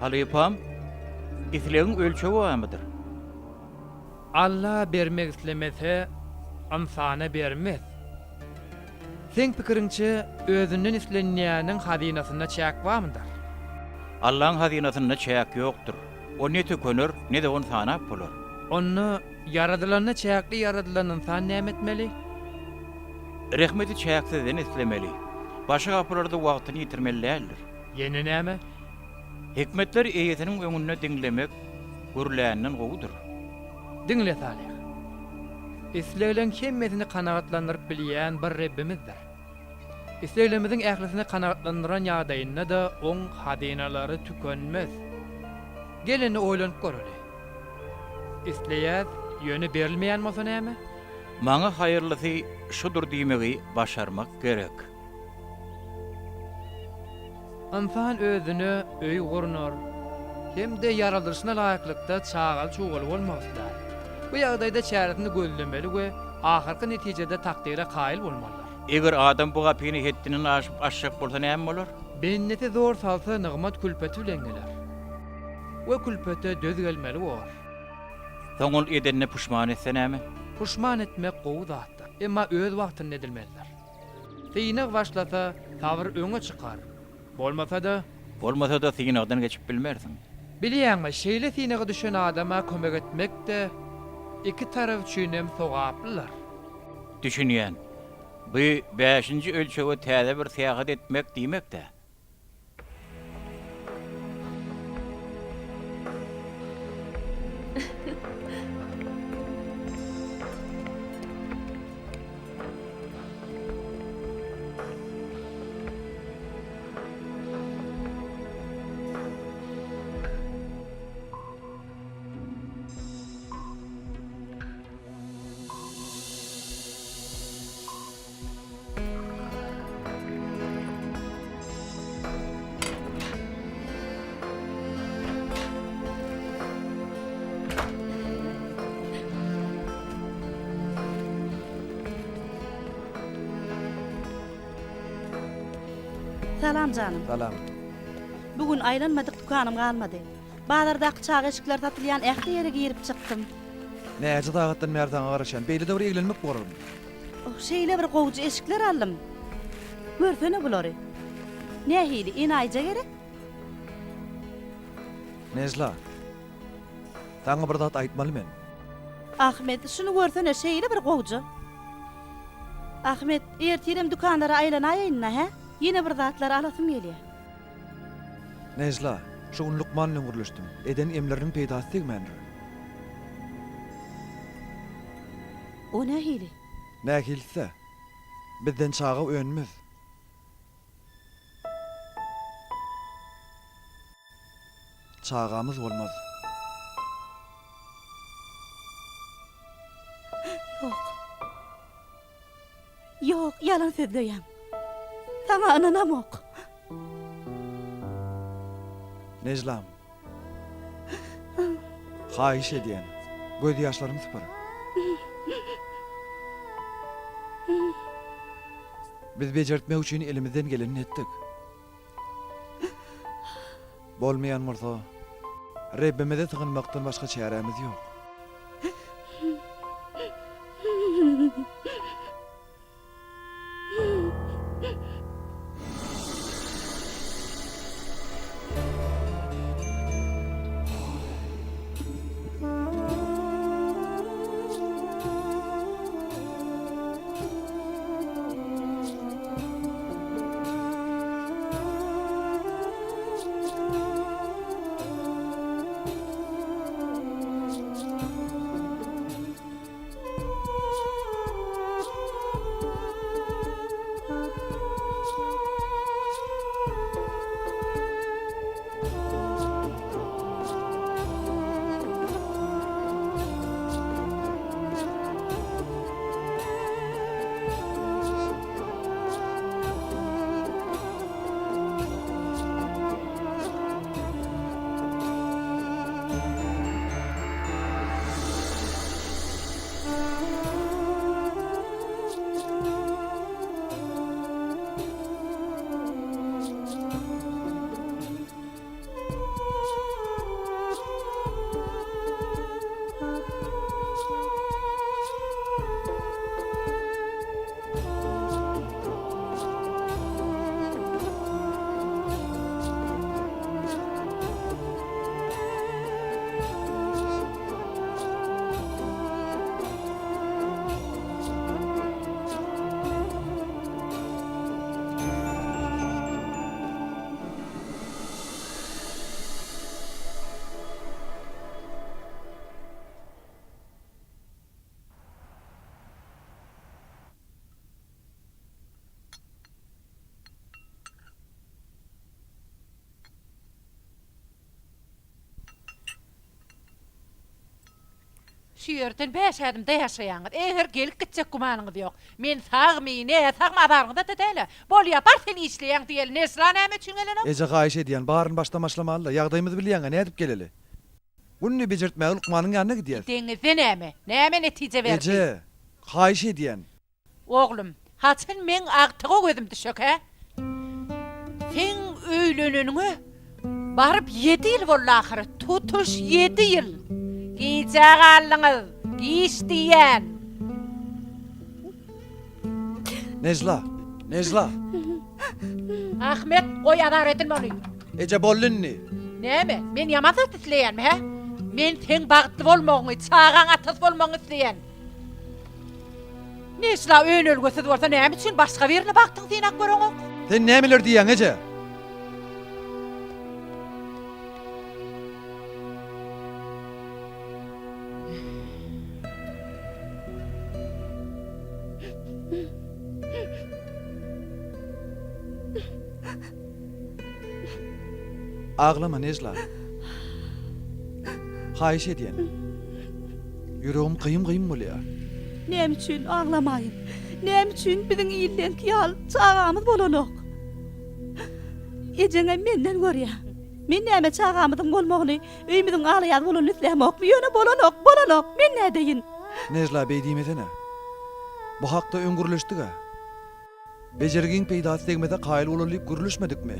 Halypam, islegiň ölçegi barmydyr? Alla bermek islemese, ynsana bermez. Seň pikiriňçe, özünden islenýäniň hazynasynda çäk barmydyr? Allaň hazynasynda çäk ýokdur. O ne tükener, ne-de ony sanap bolar. Onda ýaradylanda çäkli ýaradylan ynsan näme etmeli? Rehmeti çäksizden islemeli. Başga gapylarda wagtyny ýitirmeli däldir. Ýene näme? Hikmetler eýesiniň öňünde diňlemek gürländen gowudyr. Diňle Salyh. Islegleň hemmesini kanagatlandyryp bilýän bir Rebbimizdir. Isleglerimiziň ählisini kanagatlandyran ýagdaýynda-da Oň hazynalary tükenmez. Gel indi oýlanyp göreli. Isleýäs, ýöne berilmeýän bolsa näme? Maňa haýyrlysy şudur diýmegi başarmak gerek. Ynsan özüne öý gurnar hem-de ýaradylyşyna laýyklykda çagaly-çugaly bolmak islär. Bu ýagdaýda çäresini gözlemeli we ahyrky netijede takdyra kaýyl bolmalydyr. Eger adam bu gapyny hetdinden aşyp açjak bolsa näme bolar? Bendesi zor salsa nygmat külpeti bilen geler we külpete döz gelmeli bor. Soň ol edenine puşman etse näme? Puşman etmek gowy zatdyr, emma öz wagtynda edilmelidir. Synag başlasa, sabyr öňe çykar. Bolmasa-da. Bolmasa-da synagdan geçip bilmersiň. Bilýäňmi, şeýle synaga düşen adama kömek etmek-de iki tarap üçinem sogaplydyr. Düşünýän. Bu bäşinji ölçege täze bir syýahat etmek diýmek-dä. Salam janym. Salam. Bu gün aýlanmadyk dükanym galmady. Bazardaky çaga eşikleri satylýan ähli ýere girip çykdym. Näçe sagatdan bäri saňa garaşýan. Beýle-de bir eglenmek borarmy? Oh, şeýle bir gowja eşikler aldym. Görsene bulary. Nähili, enaýyja gerek? Nejla, saňa bir zat aýtmaly men. Ahmet, şuny görsene, şeýle bir gowja. Ahmet, ertirem dükanlara aýlanaýaýyn-da, hä? Ýene bir zatlar alasym gelýär. Nejla, şu gün lukman bilen gürleşdim. Eden emleriniň peýdasy degmändir. O nähili? Nähilisi-dä? Bizden çaga önmez. Çagamyz bolmaz. Ýok. Ýok, ýalan sözleýäň. Saňa ynanamok. Nejlam. Haýyş edýän, gözýaşlaryňy sypyr. Biz bejertmek üçin elimizden gelenini etdik. Bolmaýan bolsa, Rebbimize sygynmakdan başga çärämiz ýok. Şu ýerden bäş ädimde ýaşaýaňyz. Eger gelip gitjek gümanyňyz ýok. Men sagmy, näsagmy azaryňyzda-da däl-ä. Bolýa, bar sen işleýäň diýeli. Nejla näme üçin gelenok? Eje haýyş edýän, baryny başdan başlamaly-da. Ýagdaýymyzy bilýäň-ä, nädip geleli? Günde bejertmäge lukmanyň ýanyna gidýäs. Gideňizde näme? Näme netije berdi? Eje, haýyş edýän. Oglum, haçan meň agtyga gözüm düşekä? Seň öýleneniňe baryp ýedi ýyl boldy ahyry, tutuş ýedi ýyl! Gijä galdyňyz, giç diýýän! Nejla! Nejla! Ahmet, goý azar edinme ony! Eje, boldy indi! Näme, men ýaman zat isleýänmi, hä? Men seň bagtly bolmagyňy, çagaň atasy bolmagyňy isleýän. Nejla önelgesiz bolsa näme üçin başga birine bagtyňy synap göreňok? Sen nämeler diýýäň eje? Aglama Nejla. Haýyş edýän. Ýüregim gyýym-gyýym bolýar. Näme üçin aglamaýyn? Näme üçin biziň ildenki ýaly çagamyz bolanok? Ejeňem menden görýär. Men näme çagamyzyň bolmagyny, öýümiziň alaýaz bolanyny islämokmy? Ýöne bolanok, bolanok. Men nädeýin? Nejla beý diýmesene. Bu hakda öň gürleşdik-ä. Bejergiň peýdasy degmese kaýyl bolaly diýip gürleşmedikmi?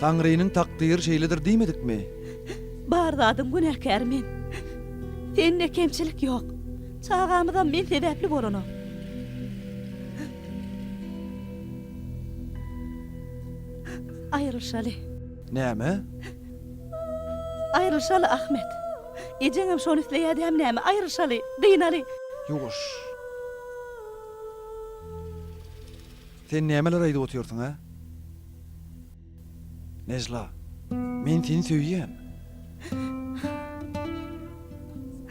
Taňrynyň takdyry şeýledir diýmedikmi? Bar zadyň günäkäri men. Sende kemçilik ýok. Çagamyzam men sebäpli bolanok. Aýrylyşaly. Näme? Aýrylyşaly, Ahmet. Ejeňem şony isleýär dämi näme? Aýrylyşaly, dynaly. Ýuwaş. Sen nämeler aýdyp otyrsyň, hä? Nejla, men seni söýýän.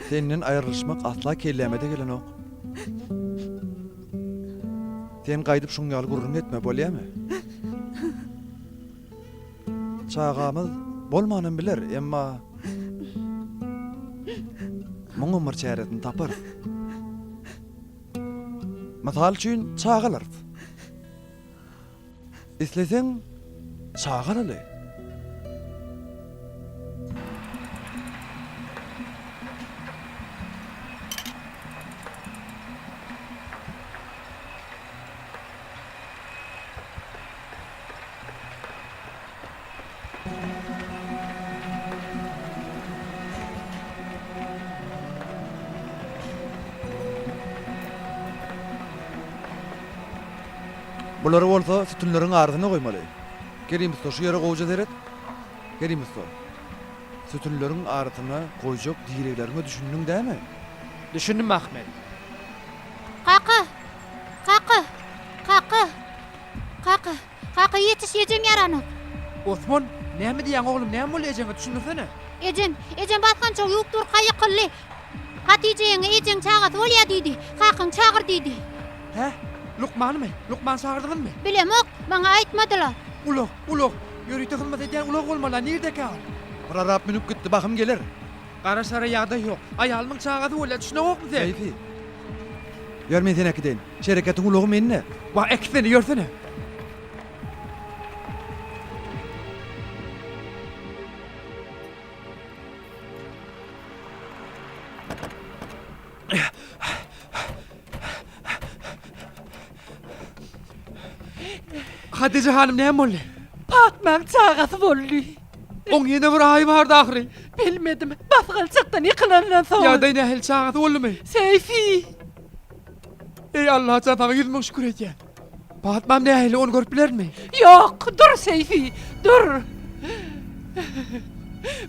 Senden aýrylyşmak asla kelläme-de gelenok. Sen gaýdyp şuň ýaly gürrüň etme, bolýamy? Çagamyz bolmanam biler, emma muňam bir çäresini taparys. Mysal üçin, çaga alarys. Isleseň, çaga alaly. Bulary bolsa sütünleriň arasyna goýmaly. Kerim ussa, şu ýere gowuja seret. Kerim ussa, sütünleriň arasyna goýjak diregleriňe düşündiň dämi? Düşündim, Ahmet. Kaka! Kaka! Kaka! Kaka! Kaka ýetiş ejem ýaranok. Osman, näme diýýäň oglum, näme boldy ejeňe düşündirsene. Ejem, ejem basgançagy ýuwup durka ýykyldy. Hatyja ýeňňe ejeň çagasy bolýa diýdi. Kakaňy çagyr diýdi. Hä? Lukmanymy? Lukman çagyrdyňyzmy? Bilemok, maňa aýtmadylar. Ulag, ulag. Ýörite hyzmat edýän ulag bolmaly-a, nirdekä ol? Prorab münüp gitdi, bahym geler. Garaşara ýagdaý ýok. Aýalymyň çagasy bolýa, düşüneňokmy sen? Seýfi. Ýör men seni äkideýin. Şereketiň ulagy mende. Wah, äkitsene, ýörsene. Hatyja hanym näme boldy? Patmaň çagasy boldy. Oň ýene bir aýy bardy ahyry. Bilmedim. Basgançakdan ýykylandan soň. Ýagdaý nähili çagasy boldumy? Seýfi. Eý Allajan saňa 100 müň şükür edýän. Patmam nähili ony görüp bilermi? Ýok, dur Seýfi, dur.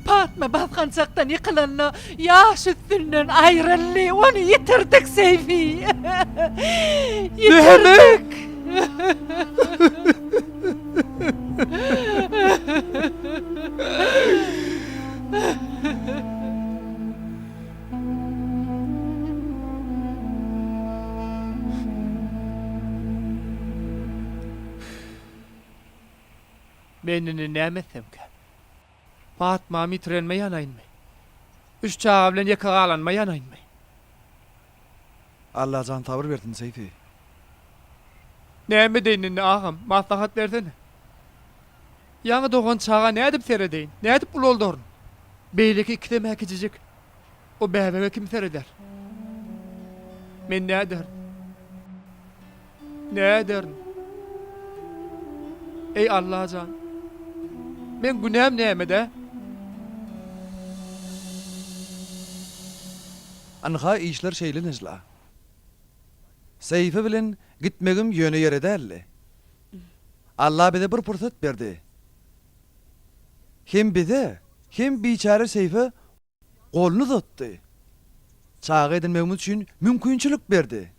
Patma basgançakdan ýykylanda ýaş üstünden aýryldy. Ony ýitirdik Seýfi. Ýitirdik. Men indi näme etsemkäm? Patmamy ýitirenime ýanaýynmy? Üç çaga bilen ýeke galanyma ýanaýynmy? Allajan sabyr bersin Seýfi. Näme edeýin indi agam, maslahat bersene. Ýaňy dogan çaga nädip seredeýin, nädip ulaldaryn? Beýleki ikisem-ä kiçijik. O bäbege kim sereder? Men näderin? Näderin? Eý Allajan! Meň günäm nämede? Ynha işler şeýle Nejla. Seýfi bilen gitmegim ýöne ýere däldi. Alla bize bir pursat berdi. Hem bize, hem biçäre Seýfe goluny uzatdy. Çaga edinmegimiz üçin mümkinçilik berdi.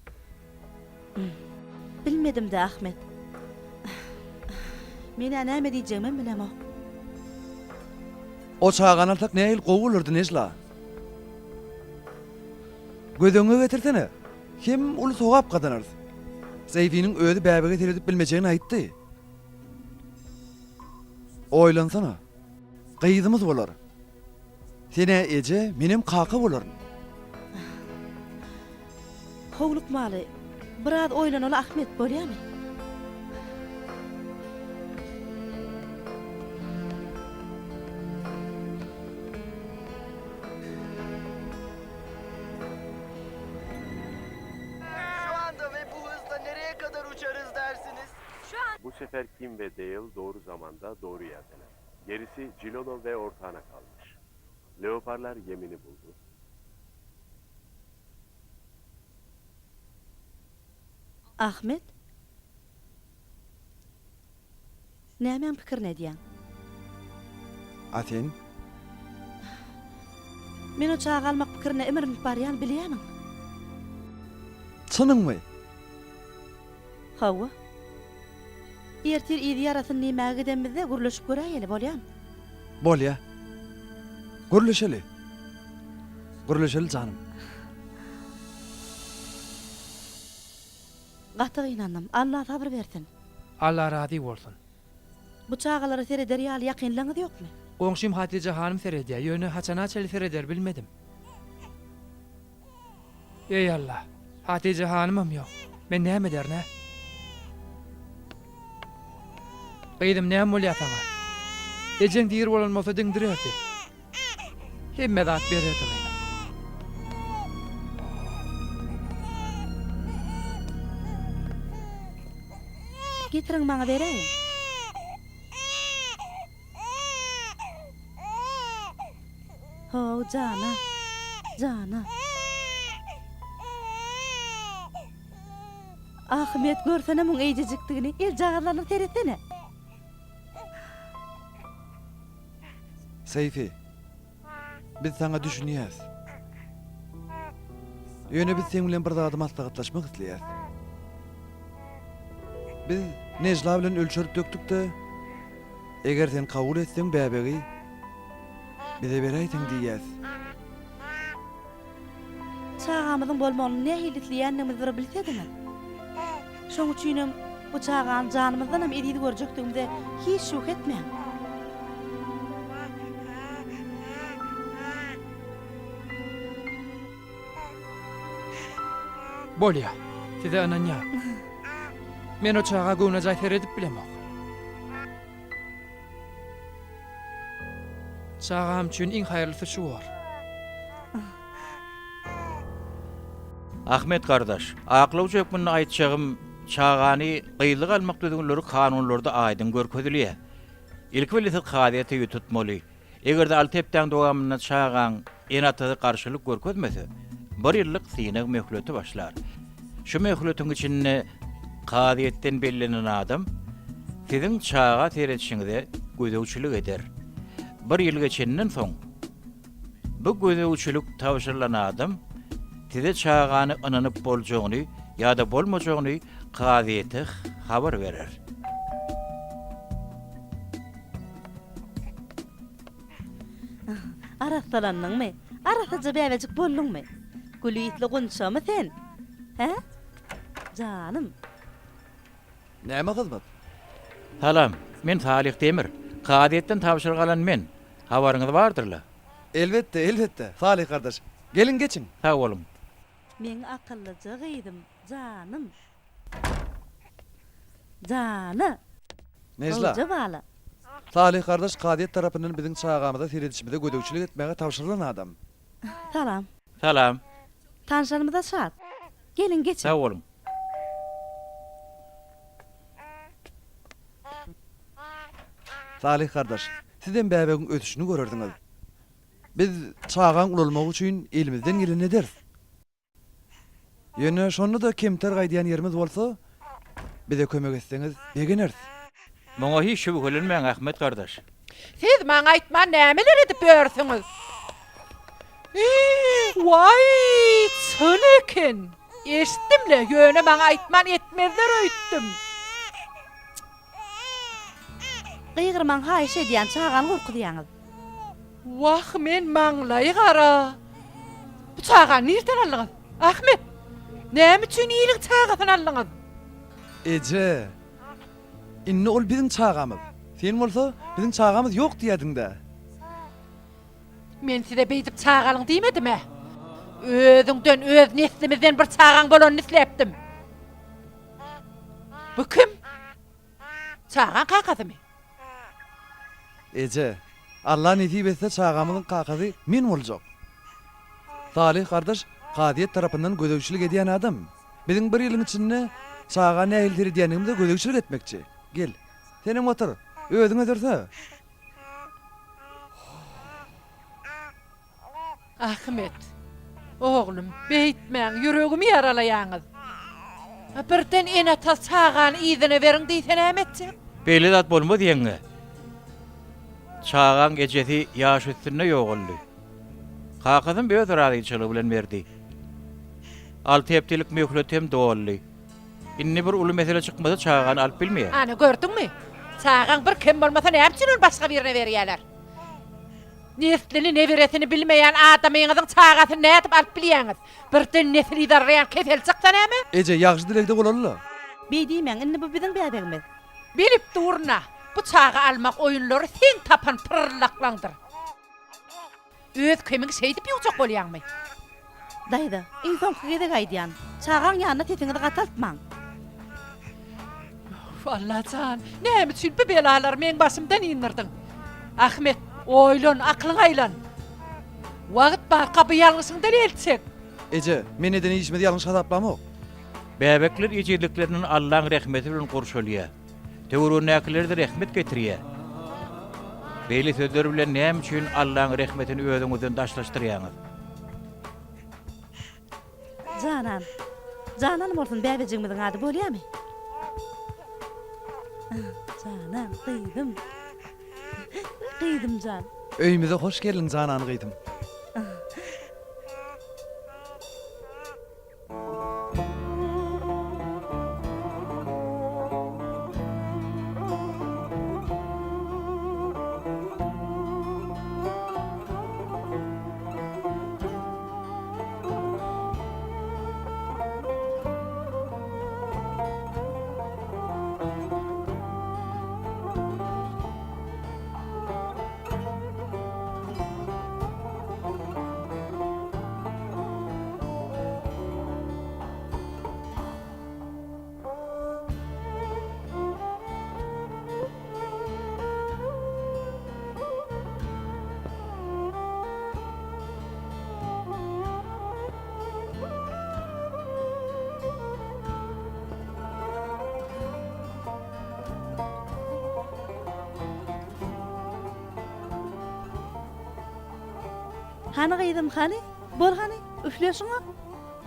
Bilmedim-dä, Ahmet. Men-ä näme diýjegimem bilemok. O çagany alsak nähili gowy bolardy, Nejla. Göz öňüňe getirsene, hem uly sogap gazanarys. Seýfiniň özi bäbege seredip bilmejegini aýtdy. Oýlansana, gyzymyz bolar. Sen-ä eje, menem kaka bolaryn. Howlukmaly. Biraz oýlanaly Ahmet, bolýamy? Şu anda ve bu hızla nereye kadar uçarız dersiniz? Bu sefer Kim ve Dale doğru zamanda doğru yerdeler. Gerisi Cilolo ve ortağına kalmış. Leoparlar yemini buldu. Ahmet, nämäň pikirini edýäň? A sen? Men o çaga almak pikirine imrinip barýan, bilýämiň? Çynyňmy? Hawa. Ertir yzy ýarasyny diýmäge gidenimizde gürleşip göräýeli, bolýamy? Bolýa. Gürleşeli. Gürleşeli janym. Gaty gynandym. Alla sabyr bersin. Alla razy bolsun. Bu çagalara sereder ýaly ýakynlaryňyz ýokmy? Goňşym Hatyja hanym seredýär, ýöne haçana çenli sereder bilmedim. Eý Alla, Hatyja hanymam ýok. Men näme ederin-ä? Gyzym näme bolýar saňa? Ejeň diri bolan bolsa diňdirerdi. Hemme zat bererdi gyzym. Getiriň maňa beräýiň. How jana, jana. Ahmet görsene muň eýjejikdigini, eljagazlaryna seretsene. Seýfi, biz saňa düşünýäs. Ýöne biz seň bilen bir zady maslahatlaşmak isleýäs. Biz Nejla bilen ölçerip dökdük-de, eger sen kabul etseň bäbegi bize beräýseň diýýäs. Çagamyzyň bolmagyny nähili isleýändigimizi bir bilsediňiz. Şoň üçinem bu çagany janymyzdanam eziz görjekdigimize hiç şübhe etmäň. Bolýa, size ynanýan. Men o çaga göwnejaý seredip bilemok. Çagam üçin iň haýyrlysy şu bor. Ahmet gardaş, aklawjy hökmünde aýtjagym, çagany gyzlyk almak düzgünleri kanunlarda aýdyň görkezilýär. Ilki bilen siz kazyýete ýüz tutmaly. Eger-de alty hepdäň dowamynda çagaň ene-atasy garşylyk görkezmese, bir ýyllyk synag möhleti başlar. Şu möhletiň içinde kazyýetden bellenen adam siziň çaga seredişiňize gözegçilik eder. Bir ýyl geçenden soň, bu gözegçilik tabşyrylan adam size çagany ynanyp boljagyny ýa-da bolmajagyny kazyýete habar berer. Arassalandyňmy? Arassaja bäbejik bolduňmy? Gül ysly gunçamy sen? Hä? Janym. Näme hyzmat? Salam, men Salyh Demir. Kazyýetden tabşyryk alan men. Habaryňyz bardyr-la? Elbetde, elbetde, Salyh gardaş. Geliň, geçiň. Sag boluň. Meň akyllyja gyzym, janym. Jana. Nejla. Gowja bala. Salyh gardaş kazyýet tarapyndan biziň çagamyza seredişimize gözegçilik etmäge tabşyrylan adam. Salam. Salam. Tanşanymyza şat. Geliň, geçiň. Sag boluň. Salyh gardaş, sizem bäbegiň ösüşini görersiňiz. Biz çagaň ulalmagy üçin elimizden gelenini ederis. Ýöne şonda-da kemter gaýdýan ýerimiz bolsa, bize kömek etseňiz begeneris. Muňa hiç şübhelenmäň, Ahmet gardaş. Siz maňa aýtman nämeler edip ýörsüňiz? Waý, çyn eken. Eşitdim-le, ýöne maňa aýtman etmezler öýtdüm. Gygyrmaň haýyş edýän, çagany gorkuzýaňyz. Wah, men maňlaýy gara. Bu çagany nirden aldyňyz? Ahmet, näme üçin iliň çagasyny aldyňyz? Eje, indi ol biziň çagamyz. Sen bolsa biziň çagamyz ýok diýýädiň-dä. Men size beýdip çagalyň diýmedim-ä. Özüňden, öz neslimizden bir çagaň bolanyny isläpdim. Bu kim? Çagaň kakasymy? Eje, Alla nesip etse çagamyzyň kakasy men boljak. Salyh gardaş kazyýet tarapyndan gözegçilik edýän adam. Biziň bir ýylyň içinde çaga nähili seredýändigimize gözegçilik etmekçi. Gel, senem otur, özüňe sürse. Ahmet, oglum, beýtmäň, ýüregimi ýaralaýaňyz. Birden ene-ata çagany yzyna beriň diýse näme etjek? Beýle zat bolmaz ýeňňe. Çagaň ejesi ýaş üstünde ýogaldy. Kakasam öz razyçylygy bilen berdi. Alty hepdelik möhlet hem doldy. Indi bir uly mesele çykmasa çagany alyp bilmeýär. Ana, gördüňmi? Çagaň bir kem bolmasa näme üçin ony başga birine berýärler? Neslini, neberesini bilmeýän adamyňyzyň çagasyny nädip alyp bilýäňiz? Birden nesil yzarlaýan kesel çyksa näme? Eje, ýagşy dilegde bolaly-la. Beý diýmäň, indi bu biziň bäbegimiz. Bilip durun-a, bu çaga almak oýunlary seň tapan pyrryllaklaňdyr. Öz kemiňi şeýdip ýuwjak bolýaňmy? Daýza, iň soňky gezek aýdýan, çagaň ýanynda sesiňizi gataltmaň. Of, Allajan, näme üçin bu belalary meň başymdan indirdiň? Ahmet, oýlan, aklyňa aýlan. Wagt barka bu ýalňyşyňdan el çek. Eje, men eden işimizi ýalňyş hasaplamok. Bäbekler ejizliklerinden Allaň rehmeti bilen gurşalýar. Töweregindäkilere-de rehmet getirýär. Beýle sözler bilen näme üçin Allaň rehmetini özüňizden daşlaşdyrýaňyz? Janan. Janan bolsun bäbejigimiziň ady bolýamy? Janan gyzym. Gyzym jan. Öýümize hoş geldiň Janan gyzym. Hany gyzym hany, bol hany, üfle şuňa.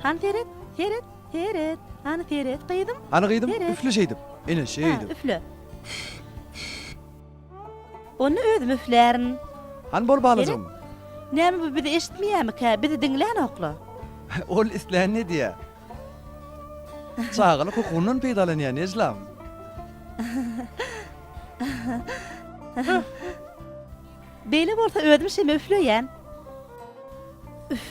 Hany seret, seret, seret, hany seret gyzym. Hany gyzym, Seret. üfle şeýdip. Ine Ha, şeýdip. üfle. Onda özüm üflärin. Hany bol balajygym. Näme bu bizi eşitmeýärmikä, bizi diňlänokla. Ol islänini edýär. Çagalyk hukugyndan peýdalanýar, Nejlam. Beýle bolsa özüm şeme üfleýän. Üf.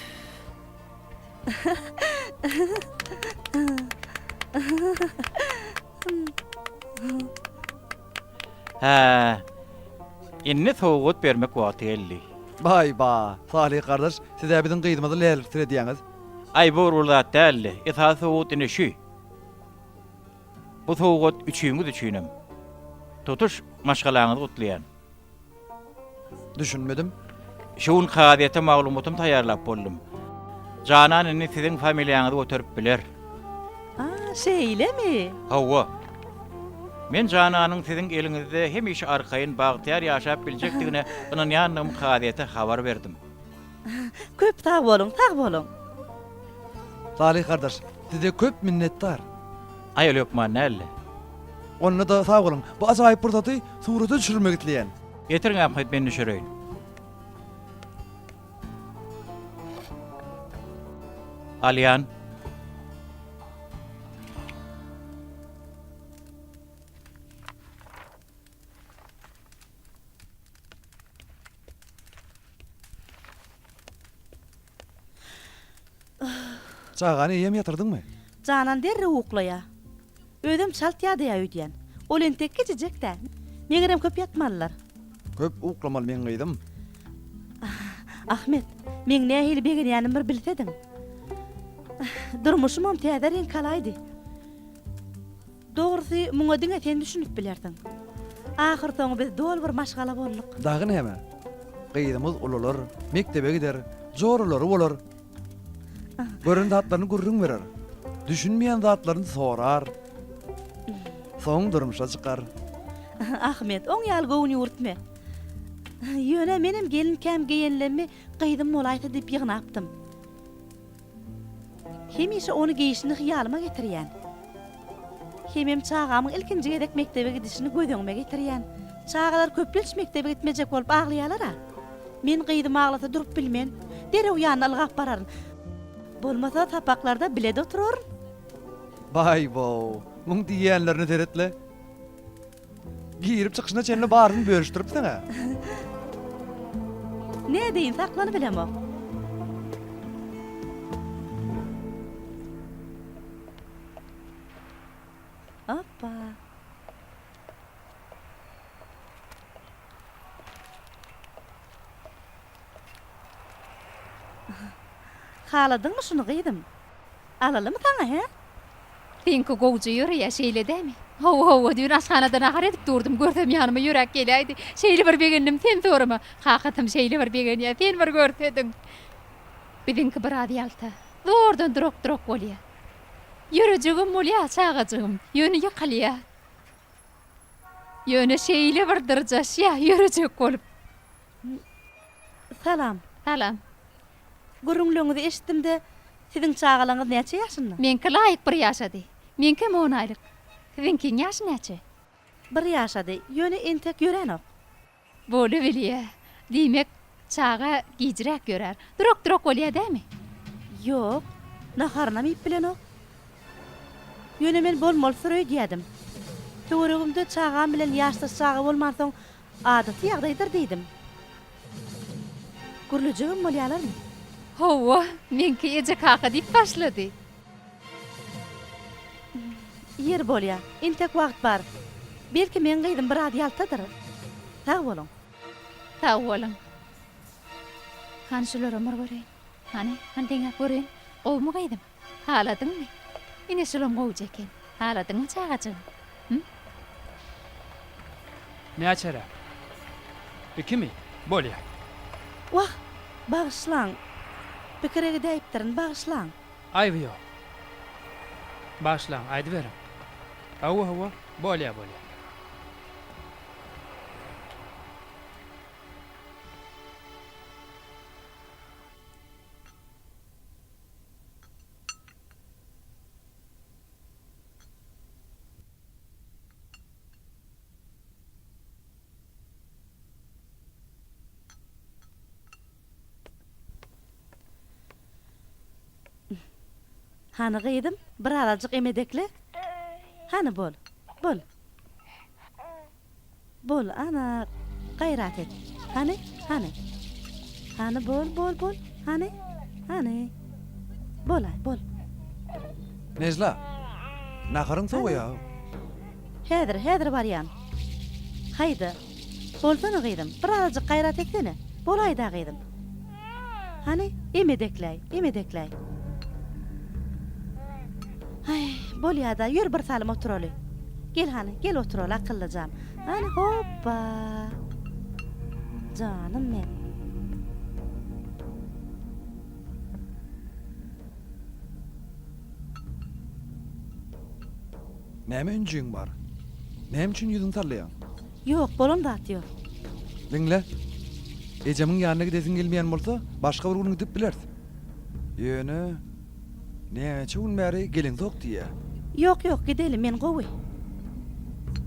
Hä, indi sowgat bermek wagty geldi. Baý-ba, Salyh gardaş, siz-ä biziň gyzymyzy läliksiredýäňiz. Aý, bu bir uly zat däldi. Esasy sowgat ine şü. Bu sowgat üçiňiz üçinem. Tutuş maşgalaňyzy gutlaýan. Düşünmedim. Şu gün kazyýete maglumatymy taýýarlap boldum. Janan indi siziň familiýaňyzy göterip biler. A, şeýlemi? Hawa. Men Jananyň siziň eliňizde hemişe arkaýyn, bagtyýar ýaşap biljekdigine ynanýandygymy kazyýete habar berdim. Köp sag boluň, sag boluň. Salyh gardaş, size köp minnetdar. Aý, ol hökman däldi. Onda-da sag boluň. Bu ajaýyp pursaty surata düşürmek isleýän. Getiriň Ahmet, men düşüreýin. Alýan. Çagany eýýäm ýatyrdyňmy? Janan derrew uklaýar. Özem çalt ýadaýar öýdýän. Ol entek kiçijek-dä. Megerem köp ýatmalydyr. Köp uklamaly meň gyzym. Ahmet, meň nähili begenýänimi bir bilsediň. Durmuşymam täze reňk alaýdy. Dogrusy, muňa diňe sen düşünip bilersiň. Ahyrsoňy biz doly bir maşgala bolduk. Dagy näme? Gyzymyz ulalar, mekdebe gider, joralary bolar. Gören zatlaryny gürrüň berer. Düşünmeýän zatlaryny sorar. Soň durmuşa çykar. Ahmet, oň ýaly göwün ýüwürtme. Ýöne menem gelinkäm geýenlemmi gyzym bolaýsa diýip ýygnapdym. Hemişe ony geýşini hyýalyma getirýän. Hemem çagamyň ilkinji gezek mekdebe gidişini göz öňüme getirýän. Çagalar köplenç mekdebe gitmejek bolup aglaýalar-a. Men gyzym aglasa durup bilmen. Derrew ýanyna ylgap bararyn. Bolmasa sapaklarda bile-de oturaryn. Baý-bow, muň diýýänlerine seret-le. Girip çykyşyna çenli baryny bölüşdiripsiň-ä. Nädeýin, saklanybilemok. Hoppa. Haladyňmy şuny gyzym? Alalymy saňa, hä? Seňki gowja ýöreýä, şeýle dämi? Hawa, hawa, düýn aşhanada nahar edip durdum, görsem ýanyma ýöräp geläýdi. Şeýle bir begendim, sen sorama. Kakasam şeýle bir begenýä, sen bir görsediň. Biziňki biraz ýalta. Zordan durak-durak bolýa. Ýörejegem bolýa, çagajygym, ýöne ýykylýa. Ýöne şeýle bir dyrjaşýa, ýörejek bolup. Salam. Salam. Gürrüňleriňizi eşitdim-de, siziň çagalaryňyz näçe ýaşynda? Meňki laýyk bir ýaşady. Meňkem on aýlyk. Siziňkiň ýaşy näçe? Bir ýaşady, ýöne entek ýöränok. Bolubilýä. Diýmek, çaga gijräk ýörär. Durak-durak bolýa dämi? Ýok, naharynam iýip bilenok. Ýöne men bolmalysyr öýdýädim. Töweregimde çagam bilen ýaşdaş çaga bolmansoň, Adaty ýagdaýdyr diýdim. Gürlejegem bolýalarmy? Hawa, meňki eje-kaka diýip başlady. Ýeri bolýa, entek wagt bar. Belki meň gyzym biraz ýaltadyr. Sag boluň. Sag boluň. Hany şularam bir göreýin. Hany, hany deňäp göreýin. Gowumy gyzym? Haladyňmy? Ine şulam gowja eken. Haladyňmy çagajygym? Hüm? Näçeräk? Ikimi? Bolýa. Wah, bagyşlaň. Pikire gidäýipdirin, bagyşlaň. Aýby ýok. Bagyşlaň, aýdyberiň. Hawa, hawa, bolýa, bolýa. Hany gyzym, birazajyk emedekle. Hany bol, bol. Bol, ana, gaýrat et. Hany, hany. Hany, bol, bol, bol. Hany, hany. Bol-aý, bol. Nejla, naharyň sowaýa-ow. Häzir, häzir barýan. Haýda, bolsana gyzym, birazajyk gaýrat etsene. Bolaý-da gyzym. Hany, emedekläý, emedekläý. Aý, bolýa-da, ýör bir salym oturaly. Gel hany, gel oturaly, akyllyjam. Hany, hopba! Janym meň. Näme ünjüň bar? Näme üçin ýüzüňi sallaýaň? Ýok, bolan zat ýok. Diňle. Ejemiň ýanyna gidesiň gelmeýän bolsa, başga bir gün gidip bileris. Ýöne, näçe gün bäri geleňzok diýýä. Ýok, ýok, gideli, men gowy.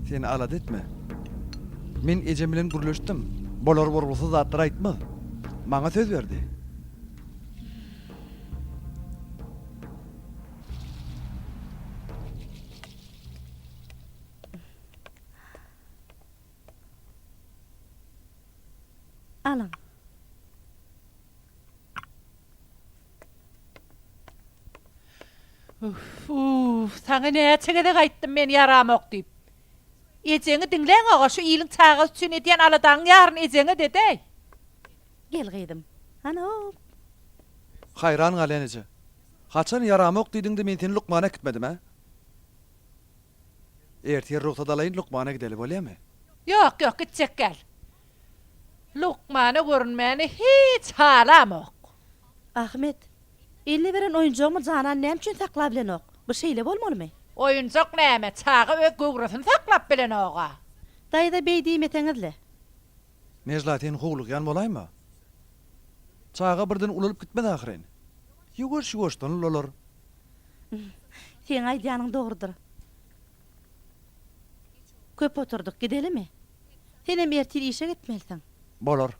Sen alada etme. Men ejem bilen gürleşdim. Bolar-bolgusyz zatlar aýtmaz. Maňa söz berdi. Alyň. Uff, saňa näçe gezek aýtdym men ýaramok diýip. Ejeňi diňläňoga şu iliň çagasy üçin edýän aladaňyň ýaryny ejeňe edäý. Gel gyzym. Hany hop. Haýran galýan eje. Haçan ýaramok diýdiňde men seni lukmana äkitmedim hä? Ertir rugsat alaýyn lukmana gideli bolýamy? Ýok ýok gitjek gel. Lukmana görünmäni hiç halamok. Ahmet, eline beren oýunjagymy Janan näme üçin saklabilenok? Bu şeýle bolmalymy? Oýunjak näme, çaga öz göwresini saklap bilenoga. Daýza beý diýmeseňizle. Nejla sen howlugýan bolaýma. Çaga birden ulalyp gitmez ahyryn. Ýuwaş-ýuwaşdan ulalar. Seň aýdýanyň dogrudyr. Köp oturdyk, gidelimi? Senem ertir işe gitmelisiň. Bolar.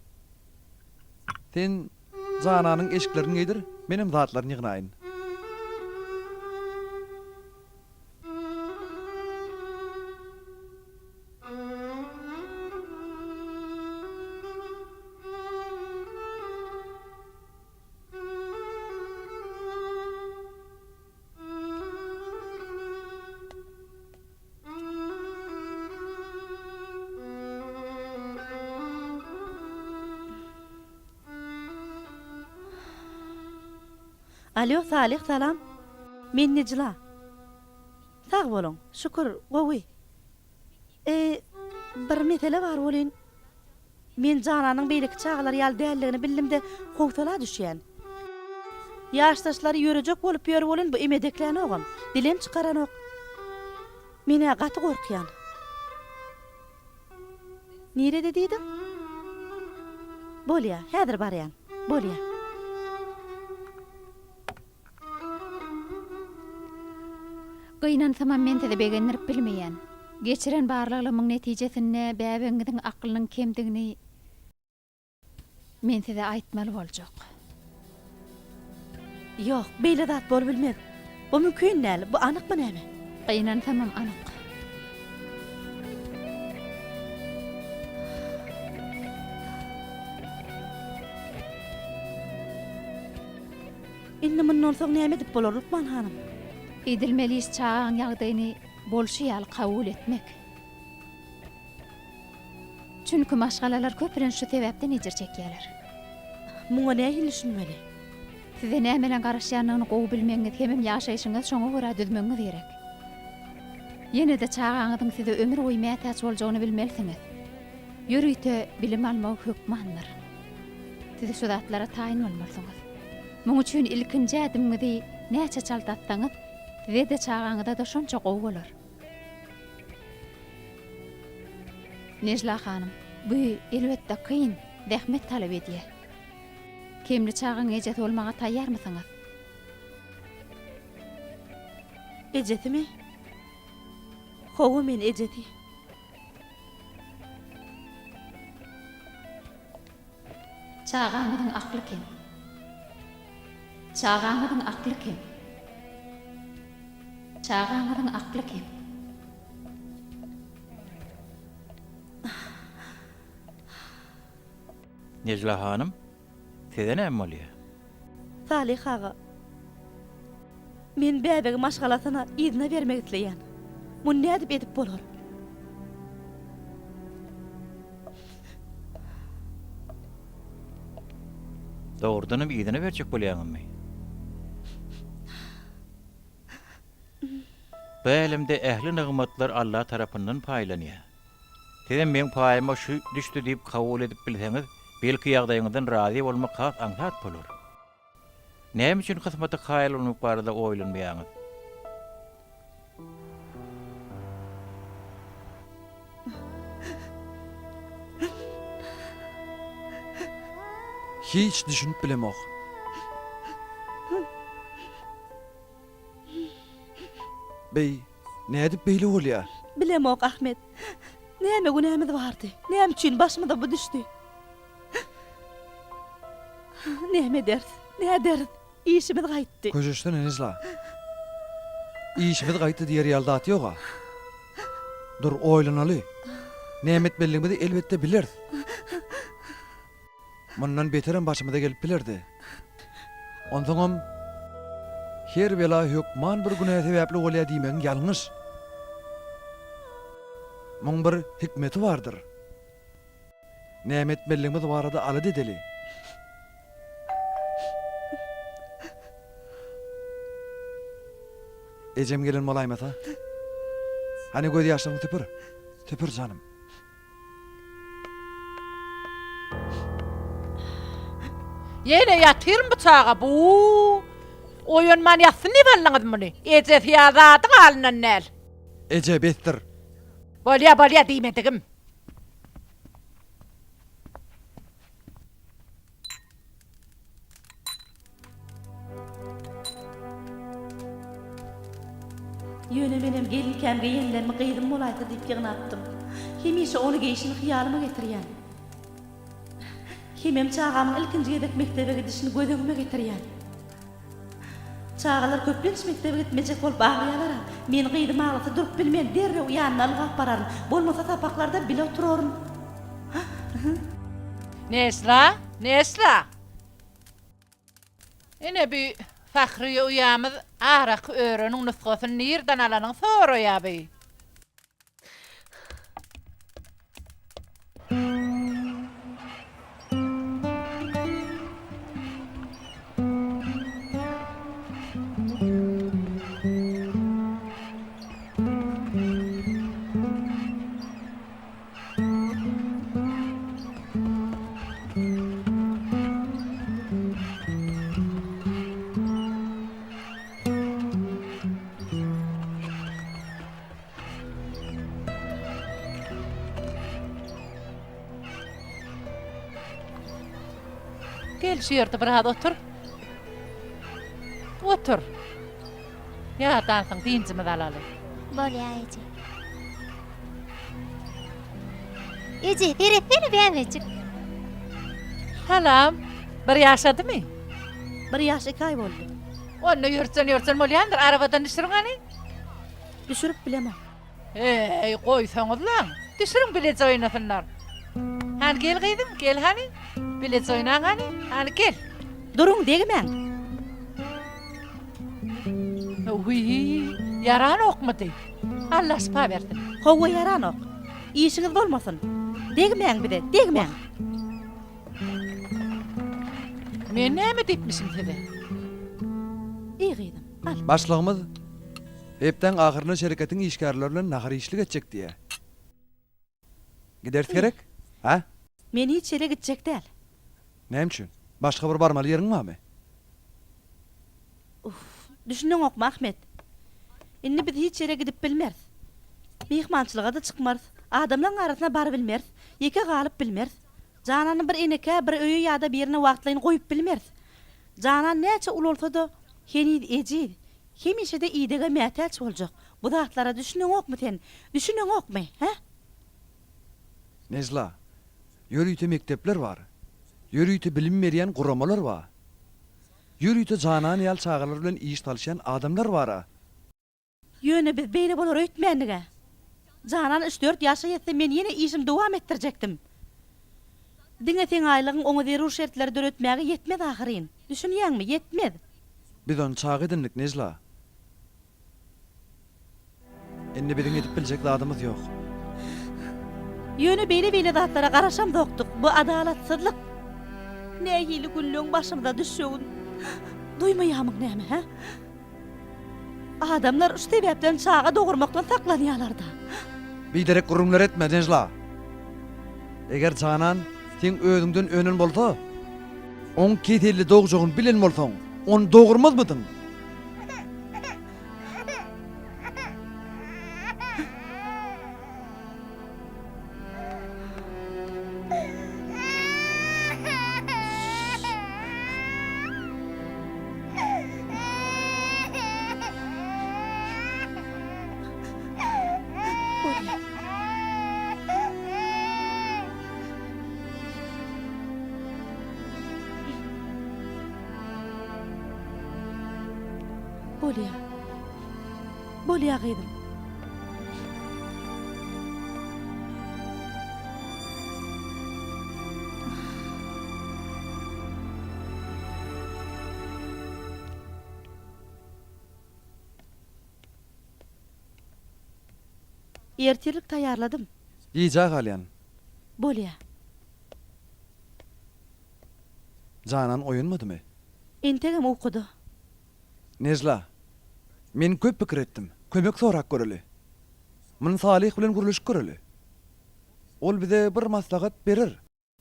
Sen Jananyň eşiklerini geýdir, menem zatlaryny ýygnaýyn. Alýo Salyh salam. Men Nejla. Sag boluň, şükür, gowy. E, bir mesele bar welin, men Jananyň beýleki çagalar ýaly däldigini bildim-de, howsala düşýän. Ýaşdaşlary ýörejek bolup ýör welin, bu emedeklänogam, dilem çykaranok. Men-ä gaty gorkýan. Nirede diýdiň? Bolýa, häzir barýan. Bolýa. Gynansamam men sizi begendirip bilmeýän. Geçiren barlaglarymyň netijesinde bäbegiňiziň aklynyň kemdigini men size aýtmaly boljak. Ýok, beýle zat bolubilmez. Bu mümkin däl. Bu anykmy näme? Gynansamam anyk. Indi mundan soň näme edip bolar, lukman hanym? Edilmeli iş çagaň ýagdaýyny bolşy ýaly kabul etmek. Çünki maşgalalar köplenç şu sebäpden ejir çekýärler. Muňa nähili düşünmeli? Size nämeleň garaşýandygyny gowy bilmegiňiz hemem ýaşaýşyňyzy şoňa görä düzmegiňiz gerek. Ýene-de çagaňyzyň size ömür boýy mätäç boljagyny bilmelisiňiz. Ýörite bilim almagy hökmandyr. Siz şu zatlara taýyn bolmalysyňyz. Muň üçin ilkinji ädimiňizi näçe çalt atsaňyz, size-de, çagaňyza-da şonça gowy bolar. Nejla hanym, bu, elbetde, kyn, zähmet talap edýär. Kemli çagaň ejesi bolmaga taýýarmysyňyz? Ejesimi? Hawa, men ejesi. Çagaňyzyň akly kem. Çagaňyzyň akly kem. Çagaňyzyň akly kem. Nejla hanym, size näme bolýar? Salyh aga, men bäbegi maşgalasyna yzyna bermek isleýän. Muny nädip edip bolar? Dogrudanam yzyna berjek bolýaňyzmy? Bu älemde ähli nygmatlar Alla tarapyndan paýlanýar. Sizem meň paýyma şu düşdi diýip kabul edip bilseňiz, belki ýagdaýyňyzdan razy bolmak has aňsat bolar. Näme üçin kysmata kaýyl bolmak barada oýlanmaýaňyz? Hiç düşünip bilemok. Beý, nädip beýle bolýa? Bilemok, Ahmet. Näme günämiz bardy? Näme üçin başymyza bu düşdi? Näme ederis? Näderis? Işimiz gaýtdy. Köşeşsene, Nejla. Işimiz gaýtdy diýer ýaly zat ýog-a. Dur, oýlanaly. Näme etmelidigimizi elbetde bileris. Mundan beterem başymyza gelip bilerdi. Onsoňam, her bela hökman bir günä sebäpli bolýar diýmegiň ýalňyş. Muň bir hikmeti bardyr. Näme etmelidigimiz barada alada edeli. Ejem gelen bolaýmasa. Hany gözýaşlaryňy süpür. Süpür janym. Ýene ýatyrmy bu çaga bu? Oýanman ýatsyn diýip aldyňyz muny. Ejesi ýa zadyň alyndan däl. Eje besdir. Bolýa bolýa diýmedigim. Ýöne menem gelinkäm geýenlerimi gyzym bolaýsa diýip ýygnapdym. Hemişe ony geýşini hyýalyma getirýän. Hemem çagamyň ilkinji gezek mekdebe gidişini göz öňüme getirýän. Çagalar köplenç mekdebe gitmejek bolup aglaýalar-a. Men gyzym aglasa durup bilmen, derrew ýanyna ylgap bararyn. Bolmasa sapaklarda bile oturaryn. Neşla, Neşla! Ine bi Fahriýe uýamyz araky öreniň nusgasyny nirden alanyňy soraýa bi. Gel şu ýerde biraz otur. Otur. Ýadansyň, dynjymyzy alaly. Bolýa eje. Eje, seretsene bäbejik. Salam. Bir ýaşadymy? Bir ýaş iki aý boldy. Onda ýörtsen-ýörtsen bolýandyr. Arabadan düşüriň hany. Düşürip bilemok. Heý, goýsaňyzlaň. Düşüriň bileje oýnasynlar. Hany gel gyzym, gel hany. Bileje oýnaň hany. Hany gel. Duruň, degmäň. Wiý, ýaranokmydy? Alla şypa bersin. Hawa, ýaranok. Işiňiz bolmasyn. Degmäň bize, degmäň. Men näme diýipmişim size? Eý gyzym, al. Başlygymyz hepdäň ahyrynda şereketiň işgärleri bilen nahar iýişlik etjek diýýär. Gideris gerek? Hä? Men hiç ýere gitjek däl. Näme üçin? Başga bir barmaly ýeriň barmy? Uff, düşüneňokmy, Ahmet? Indi biz hiç ýere gidip bilmeris. Myhmançylyga-da çykmarys. Adamlaryň arasyna barybilmeris. Ýeke galyp bilmeris. Janany bir enekä, bir öýe ýa-da birine wagtlaýyn goýup bilmeris. Janan näçe ulalsa-da, heniz ejiz. Hemişe-de idege mätäç boljak. Bu zatlara düşüneňokmy sen? Düşüneňokmy, hä? Nejla, ýörite mekdepler bar. Ýörite bilim berýän guramalar bar. Ýörite Janan ýaly çagalar bilen iş salyşýan adamlar bar-a. Ýöne biz beýle bolar öýtmändik-ä. Janan üç-dört ýaşa ýetse men ýene işimi dowam etdirjekdim. Diňe seň aýlygyň oňa zerur şertleri döretmäge ýetmez ahyryn. Düşünýäňmi, ýetmez. Biz ony çaga edindik, Nejla. Indi biziň edip biljek zadymyz ýok. Ýöne beýle-beýle zatlara garaşamzokdyk. Bu adalatsyzlyk. Nähili günleň başymyza düşjegini duýmaýarmyň näme, hä? Adamlar şu sebäpden çaga dogurmakdan saklanýarlar-da. Biderek gürrüňler etme, Nejla. Eger Janan seň özüňden önen bolsa, oň keselli dogjagyny bilen bolsaň, ony dogurmazmydyň? Bolýar. Bolýar gyzym. Ertirlik taýýarladym. Gijä galýan. Bolýar. Janan oýanmadymy? Entegem ukuda. Nejla, men köp pikir etdim. Kömek sorap göreli. Muny Salyh bilen gürleşip göreli. Ol bize bir maslahat berer.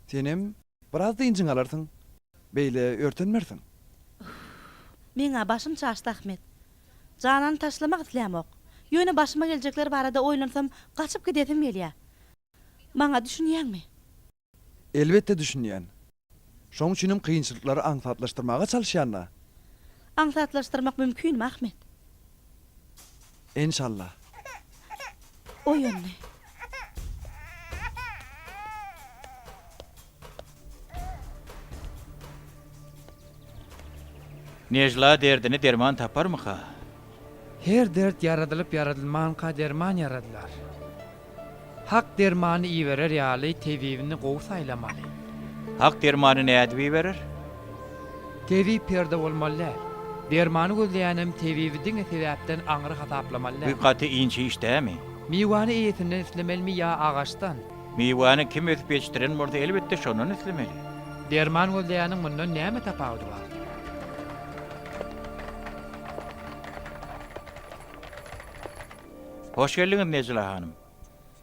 Senem biraz dynjyňy alarsyň. Beýle örtenmersiň. Meň-ä başym çaşdy, Ahmet. Janany taşlamak islämok. Ýöne başyma geljekler barada oýlansam, gaçyp gidesim gelýär. Maňa düşünýäňmi? Elbetde düşünýän. Şoň üçinem kynçylyklary aňsatlaşdyrmaga çalyşýan-da. Aňsatlaşdyrmak mümkinmi, Ahmet? Enşalla. Oýandy. Nejla derdine derman taparmyka? Her dert ýaradylyp-ýaradylmanka derman ýaradylar. Hak dermany iberer ýaly tebibini gowy saýlamaly. Hak dermany nädip iberer? Tebip perde bolmaly däl. Dermany gözleýänem tebibi diňe sebäpden aňry hasaplamaly däl. Bu gaty inçe iş dämi? Miwäni eýesinden islemelimi ýa agaçdan? Miwäni kim ösüp ýetişdiren bolsa elbetde şondan islemeli. Derman gözleýäniň mundan näme tapawudy bar? Hoş geldiňiz Nejla hanym.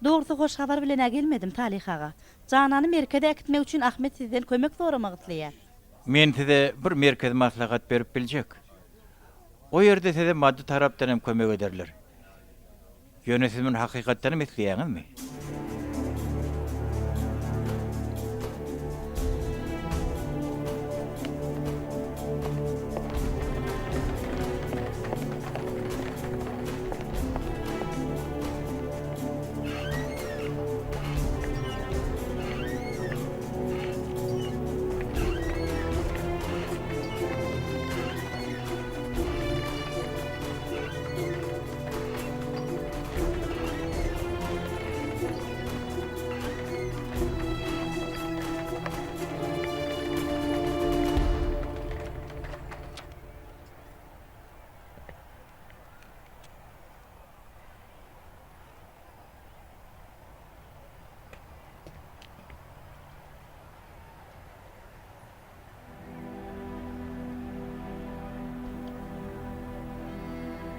Dogrusy hoş habar bilen-ä gelmedim, Salyh aga. Janany merkeze äkitmek üçin Ahmet sizden kömek soramak isleýär. Men size bir merkez maslahat berip biljek. O ýerde size maddy tarapdan hem kömek ederler. Ýöne siz muny hakykatdanam isleýäňizmi?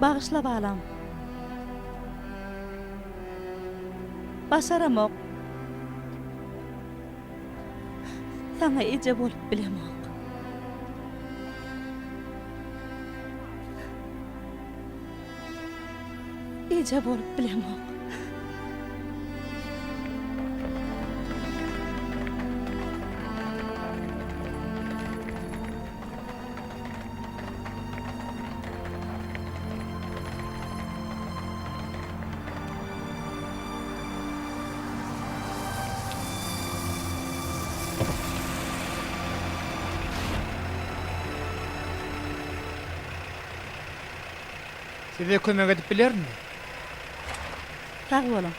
Bagyşla balam. Başaramok. Saňa eje bolup bilemok. Eje bolup bilemok. Size kömek edip bilerinmi? Sag boluň.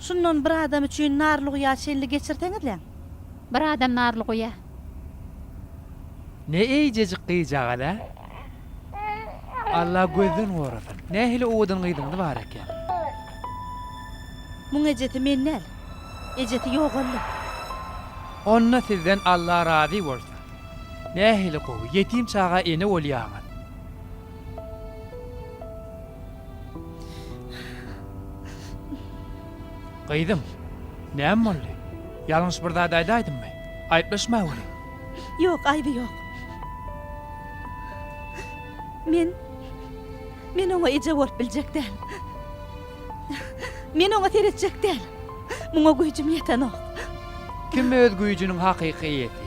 Şundan bir adam üçin Narlyguýa çenli geçirseňizläň. Bir adam Narlyguýa. Ne eýjejik gyzjagaz-a? Alla gözden gorasyn. Nähili owadan gyzyňyz bar eken. Muň ejesi men däl. Ejesi ýogaldy. Onda sizden Alla razy bolsun. Nähili gowy, ýetim çaga ene bolýaňyz. Gyzym, näme boldy? Ýalňyş bir zat aýdaýdymmy? Aýyplaşmaweri. Ýok, aýby ýok. Men, men oňa eje bolup biljek däl. Men oňa seretjek däl. Muňa güýjüm ýetenok. Kim öz güýjüniň hakyky eýesi?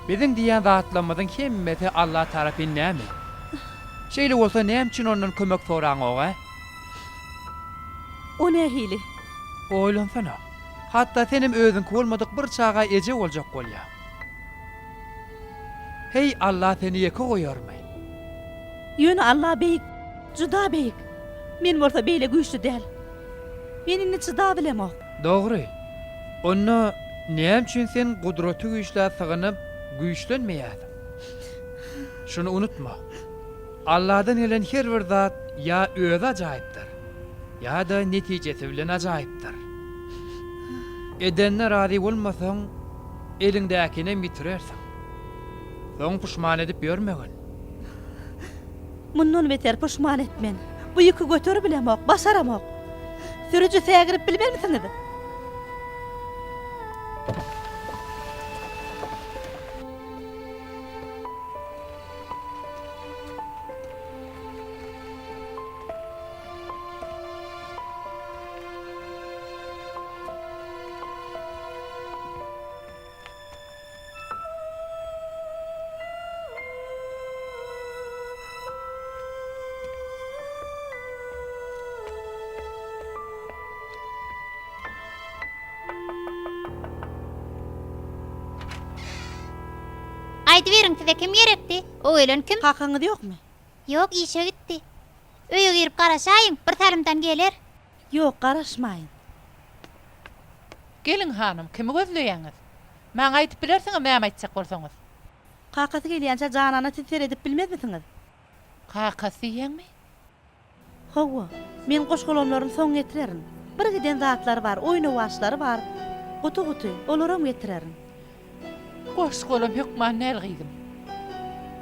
Biziň diýýän zatlarymyzyň hemmesi Alla tarapyn dälmi? Şeýle bolsa näme üçin ondan kömek soraňok-a? O nähili? Oýlansana. Hatda senem özüňki bolmadyk bir çaga eje boljak bolýaň. Heý, Alla seni ýeke goýarmy? Ýöne Alla beýik, juda beýik. Men bolsa beýle güýçli däl. Men indi çydabilemok. Dogry. Onda näme üçin sen Gudraty Güýçlä sygynyp, güýçlenmeýärsiň? Şuny unutma, Alladan gelen her bir zat ýa özi ajaýypdyr, ýa-da netijesi bilen ajaýypdyr. Edenine razy bolmasaň, eliňdäkinem ýitirersiň. Soň puşman edip ýörmegin. Mundan beter puşman etmen. Bu ýüki göteribilemok, başaramok. Sürüji sägirip bilmezmisiňiz? Aýdyberiň size kim gerekdi? O gelen kim? Kakaňyz ýokmy? Ýok, işe gitdi. Öýe girip garaşaýyň, bir salymdan geler. Ýok, garaşmaýyn. Geliň hanym, kimi gözleýäňiz? Maňa aýdyp bilersiňiz näme aýtjak bolsaňyz. Kakasy gelýänçä Janana siz seredip bilmezmisiňiz? Kakasy diýýäňmi? Hawa, men goş-golamlaryny soň getirerin. Bir giden zatlary bar, oýnawaçlary bar, guty-guty, olaram getirerin. Goş-golam hökman däl gyzym.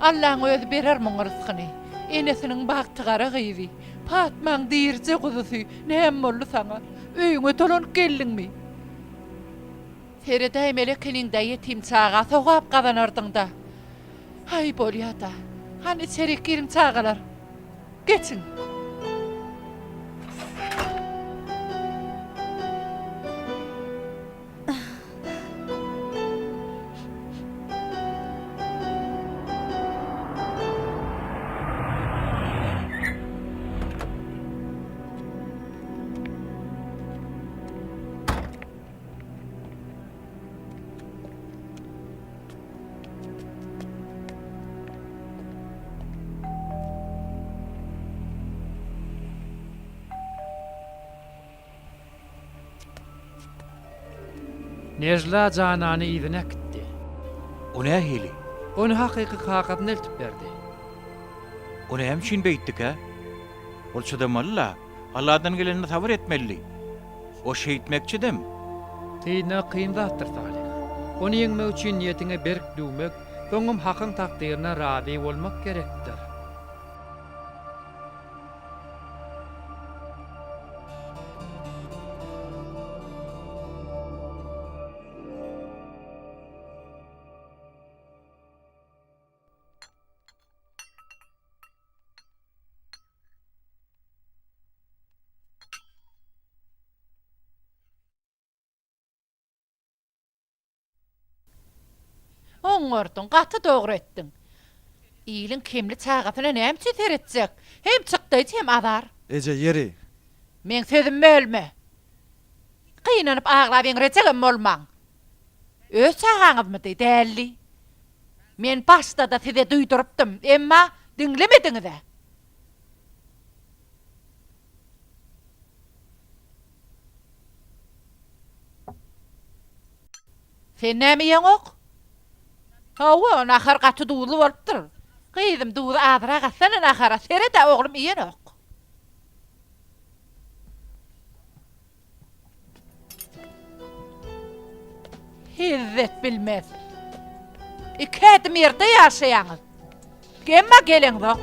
Allaň özi berer muňa rysgyny. Enesiniň bagty gara gyzy, Patmaň dirije guzusy, näme boldy saňa? Öýüňe dolanyp geldiňmi? Seredäýmeli ekeniň-dä ýetim çaga, sogap gazanardyň-da. Haý, bolýa-da. Hany içerik giriň çagalar. Geçiň. Nejla Janany yzyna äkitdi. O nähili? Ony hakyky kakasyna eltip berdi. O näme üçin beýtdikä? Ol çydamaly-la. Alladan gelenine sabyr etmelidi. O şeýtmekçidem. Synag kyn zatdyr, Salyh. Ony ýeňmek üçin niýetiňe berk düwmek, soňam Hakyň takdyryna razy bolmak gerekdir. Oňardyň, gaty dogry etdiň. Iliň kemli çagasyna näme üçin seretjek? Hem çykdaýjy, hem azar. Eje, ýeri. Meň sözümi bölme. Gynanyp aglap eňrejegem bolmaň. Öz çagaňyzmydy, däldi. Men başda-da size duýdurypdym, emma diňlemediňiz-ä. Sen näme iýeňok? Hawa, nahar gaty duzly bolupdyr. Gyzym, duzy azrak atsana nahara, sered-ä, oglum iýenok. Hezzet bilmez. Iki ädim ýerde ýaşaýaňyz. Emma geleňzok.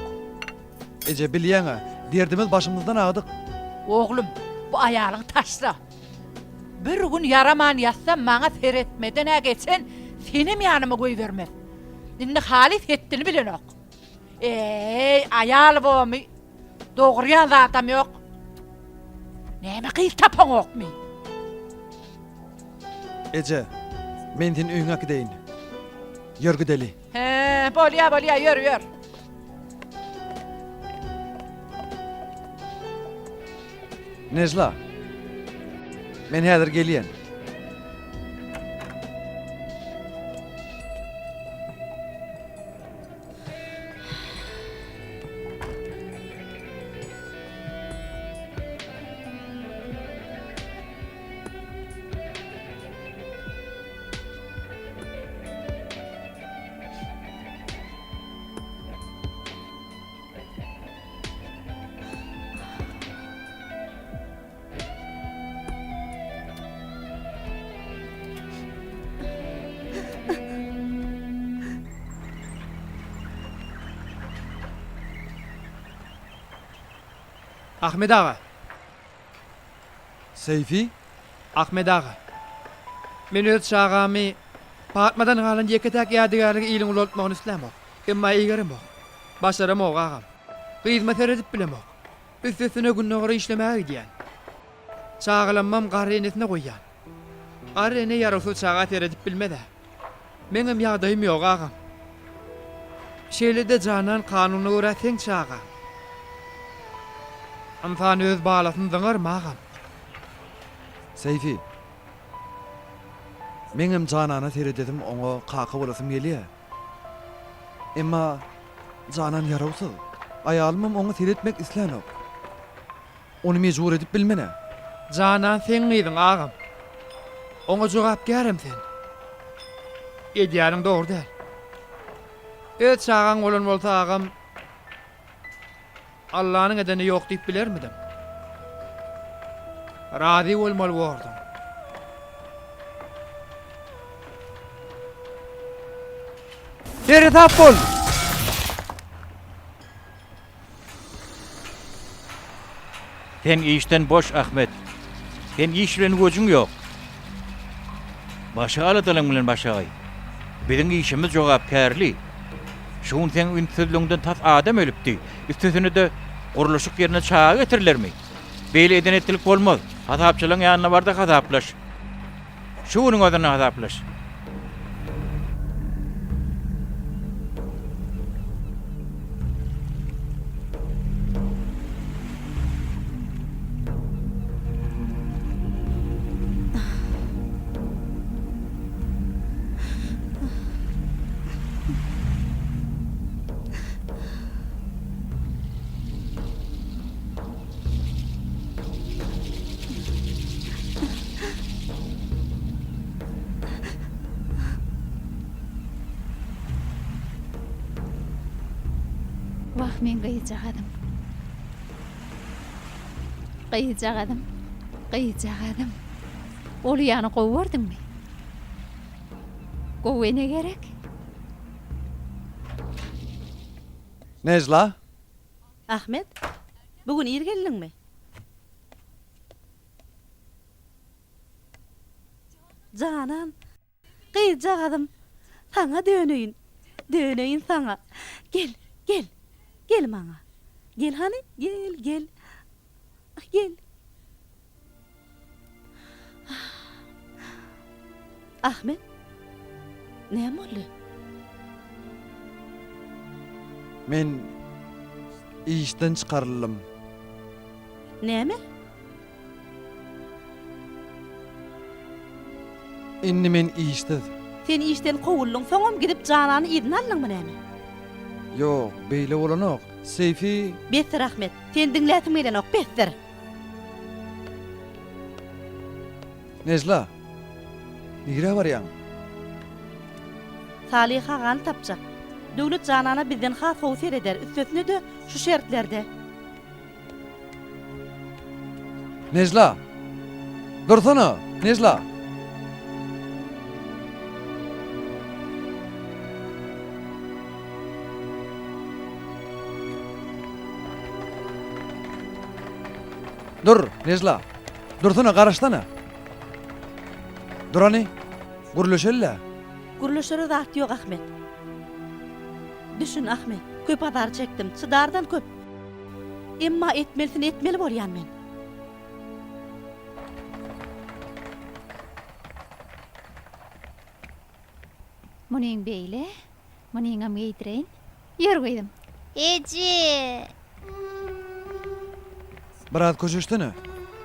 Eje, bilýäň-ä, derdimiz başymyzdan agdyk. Oglum, bu aýalyňy taşla. Bir gün ýaraman ýatsa, maňa seretmeden-ä geçen senem ýanyma goýbermez. Indi halys hetdini bilenok. Eý, aýal bomy? Dogurýan zadam ýok. Näme gyz tapaňokmy? Eje, men seni öýüňe äkideýin. Ýör gideli. Hä, bolýa, bolýa, ýör, ýör. Nejla, men häzir gelýän. Ahmet aga. Seýfi? Ahmet aga. Men öz çagamy Patmadan galan ýeke-täk ýadygärligi iliň ulaltmagyny islämok. Emma eýgeremok. Başaramok agam. Gyzyma seredip bilemok. Üstesine gündogara işlemäge gidýän. Çagalammam garry enesine goýýan. Garry ene ýarawsyz çaga seredip bilmez-ä. Meňem ýagdaýym ýok, agam. Şeýle-de Janan kanuna görä seň çagaň. Ynsan öz balasyny zyňarmy, agam? Seýfi, meňem Janana seredesim, oňa kaka bolasym gelýä. Emma Janan ýarawsyz. Aýalymam oňa seretmek islänok. Ony mejbur edip bilmen-ä. Janan seň gyzyň, agam. Oňa jogapkärem sen. Edýäniň dogry däl. Öz çagaň bolan bolsa, agam, Allanyň edeni ýok diýip bilermidiň? Razy bolmaly borduň. Seresap bol! Sen işden boş, Ahmet. Sen iş bilen göjüň ýok. Başga aladalaň bilen başagaý. Biziň işimiz jogapkärli. Şu gün seň ünssüzligiňden tas adam ölüpdi. Üstesine-de gurluşyk ýerine çaga getirilermi? Beýle eden-etdilik bolmaz. Hasapçylaň ýanyna bar-da hasaplaş. Şu günüň özünde hasaplaş. Wah meň gyzjagazym. Gyzjagazym. Gyzjagazym. Ol ýany gowy gördüňmi? Gowy ene gerek. Nejla? Ahmet, bu gün ir geldiňmi? Janan, gyzjagazym, saňa döneýin, döneýin saňa. Gel, gel, gel maňa. Gel hany, gel, gel. Gel. Ahmet, näme boldy? Men işden çykaryldym. Näme? Indi men işsiz. Sen işden kowuldyň, soňam gidip Janany yzyna aldyňmy näme? Ýok, beýle bolanok. Seýfi. Besdir, Ahmet. Seni diňläsim gelenok, besdir. Nejla, nirä barýaň? Salyh agany tapjak. Döwlet Janana bizden has gowy sereder, üstesine-de şu şertlerde. Nejla! Dursana, Nejla! Dur, Nejla! Dursana, garaşsana! Dur hany, gürleşeli-le. Gürleşere zat ýok, Ahmet. Düşün, Ahmet, köp azar çekdim, çydardan köp. Emma etmelisini etmeli bolýan men. Munyň beýle, munyňam geýdireýin. Ýör gyzym. Eje! Biraz köşeşsene.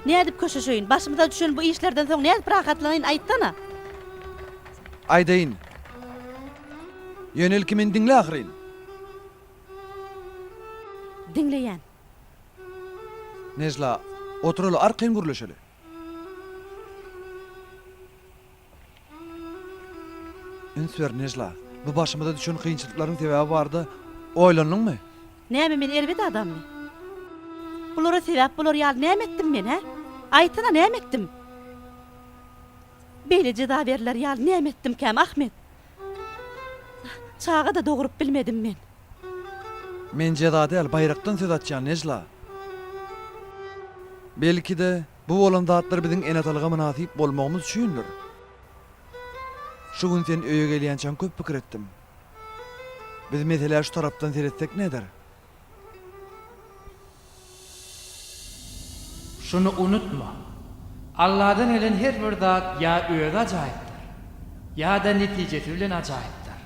Nädip köşeşeýin? Başymyza düşen bu işlerden soň nädip rahatlanaýyn, aýtsana? Aýdaýyn. Ýöne ilki meni diňle ahyryn. Diňleýän. Nejla, oturaly, arkaýyn gürleşeli. Üns ber, Nejla, bu başymyza düşen kynçylyklaryň sebäbi barada oýlandyňmy? Näme men erbet adammy? Bulara sebäp bolar ýaly näme etdim men, hä? Aýtsana, näme etdim? Beýle jeza berler ýaly näme etdimkäm, Ahmet? Çaga-da dogrup bilmedim men. Men jeza däl, baýrakdan söz açýan, Nejla. Belki-de, bu bolan zatlar biziň ene-atalyga mynasyp bolmagymyz üçindir. Şu gün sen öýe gelýänçäň köp pikir etdim. Biz meselä şu tarapdan seretsek näder? Şuny unutma, Alladan gelen her bir zat ýa özi ajaýypdyr, ýa-da netijesi bilen ajaýypdyr.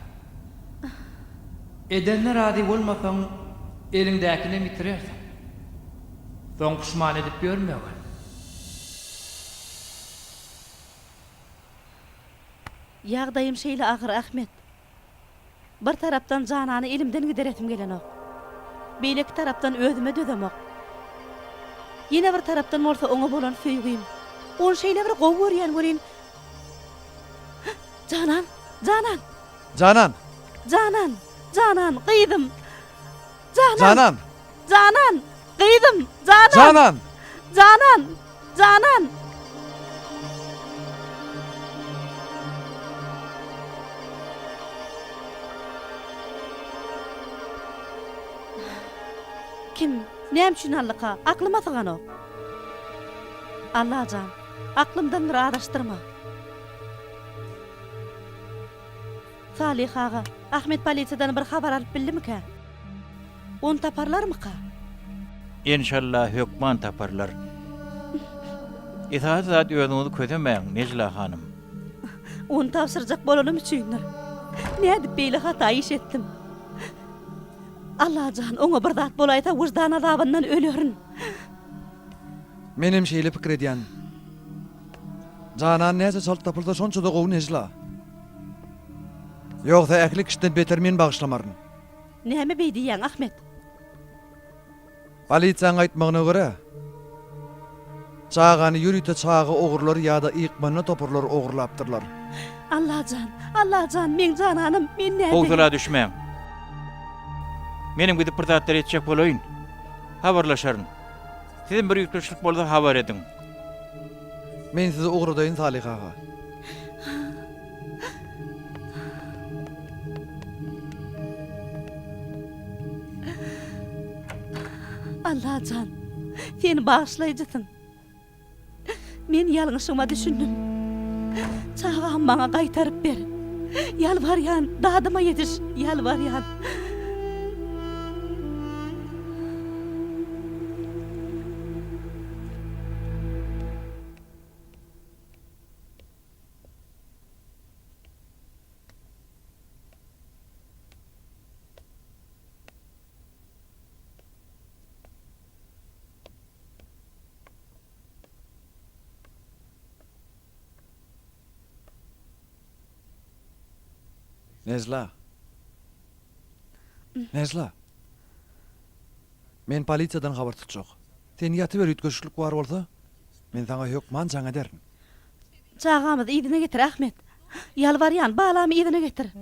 Edenine razy bolmasaň, eliňdäkinem ýitirersiň. Soň puşman edip ýörmegin. Ýagdaýym şeýle agyr, Ahmet. Bir tarapdan Janany elimden gideresim gelenok. Beýleki tarapdan özüme dözemok. Ýene bir tarapdan bolsa oňa bolan söýgim. Ony şeýle bir gowy görýän welin. Janan! Janan! Janan! Janan! Janan! Gyzym! Janan! Janan! Janan! Gyzym! Janan! Janan! Janan! Janan! Kim, näme üçin aldyka, aklyma syganok. Allajan, aklymdan bir azaşdyrma. Salyh aga, Ahmet polisiýadan bir habar alyp bildimikä? Ony taparlarmyka? Enşalla hökman taparlar. Esasy zat özüňizi kösemäň, Nejla hanym. Ony tabşyrjak bolanym üçindir. Nädip beýle hata iş etdim? Allajan, oňa bir zat bolaýsa wyždan azabyndan ölerin. Menem şeýle pikir edýän. Janan näçe çalt tapylsa şonça-da gowy Nejla. Ýogsa ähli kişiden beter men bagyşlamaryn. Näme beý diýýäň, Ahmet? Polisiýanyň aýtmagyna görä, çagany ýörite çaga ogurlary ýa-da ykmanda toparlary ogurlapdyrlar. Allajan, Allajan, meň jananym, men nädeýin? Howsala düşmäň. Menem gidip bir zatlar etjek bolaýyn. Habarlaşaryn. Sizem bir üýtgeşiklik bolsa habar ediň. Men sizi ugradaýyn Salyh aga. Allajan, sen bagyşlaýjysyň. Men ýalňyşyma düşündim. Çagamy maňa gaýtaryp ber. Ýalbarýan, dadyma ýetiş, ýalbarýan. Nejla. Nejla. Men polisiýadan habar tutjak. Sen ýatyber üýtgeşiklik bar bolsa, men saňa hökman jaň ederin. Çagamyzy yzyna getir, Ahmet. Ýalbarýan, balamy yzyna getir.